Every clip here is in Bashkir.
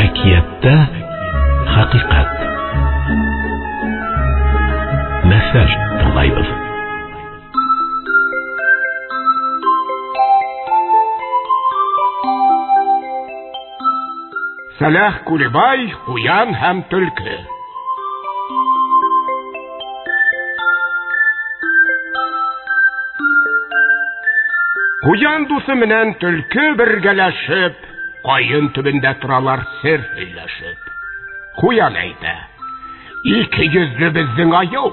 Әкиәттә хәҡиҡәт. Мәҫәл тыңлайбыҙ. Сәләх Күлебай, Ҡуян һәм Төлкө. Ҡуян дуҫы менән Төлкө бергәләшеп, ҡайын төбөндә торалар сер һөйләшеп. Ҡуян әйтә: "Ике йөҙлө беҙҙең айыу,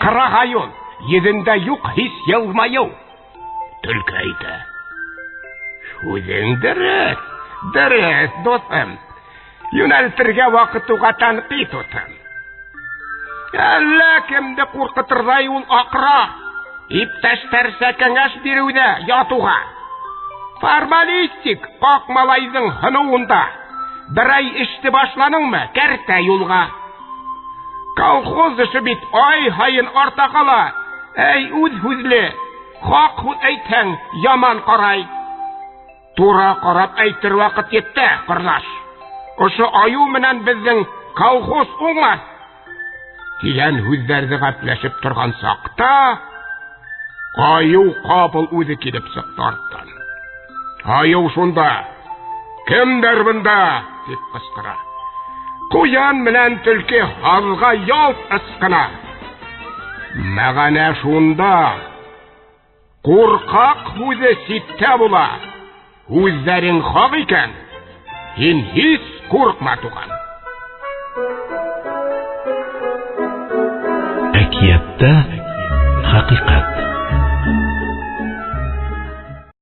ҡырағай ул, йөҙөндә юҡ һис йылмайыу." Төлкө әйтә: "Һүҙең дөрөҫ, дөрөҫ, дуҫым. Йүнәлтергә ваҡыт уға тәнҡит утын. Әллә кемде ҡурҡытырҙай ул аҡыра. Иптәштәрсә кәңәш биреүҙә ятыуға. Формалистик аҡ малайҙың һыныуында. Берәй эште башланыңмы, кәртә юлға. Колхоз эше бит ай һайын арта ҡала. Әй, үҙ һүҙле, хаҡ һүҙ әйтһәң, яман ҡарай. Тура ҡарап әйтер ваҡыт етте, ҡорҙаш. Ошо айыу менән беҙҙең колхоз уңмаҫ. Тигән һүҙҙәрҙе ғәпләшеп торған саҡта айыу ҡапыл үҙе килеп сыҡты арттан. Айыу шунда: "Кемдәр бында?" тип ҡысҡыра. Ҡуян менән төлкө һаҙға ялт ысҡына. Мәғәнә шунда: ҡурҡаҡ һүҙе ситтә була. Һүҙҙәрең хаҡ икән, һин һис ҡурҡма, туған. Әкиәттә хәҡиҡәт.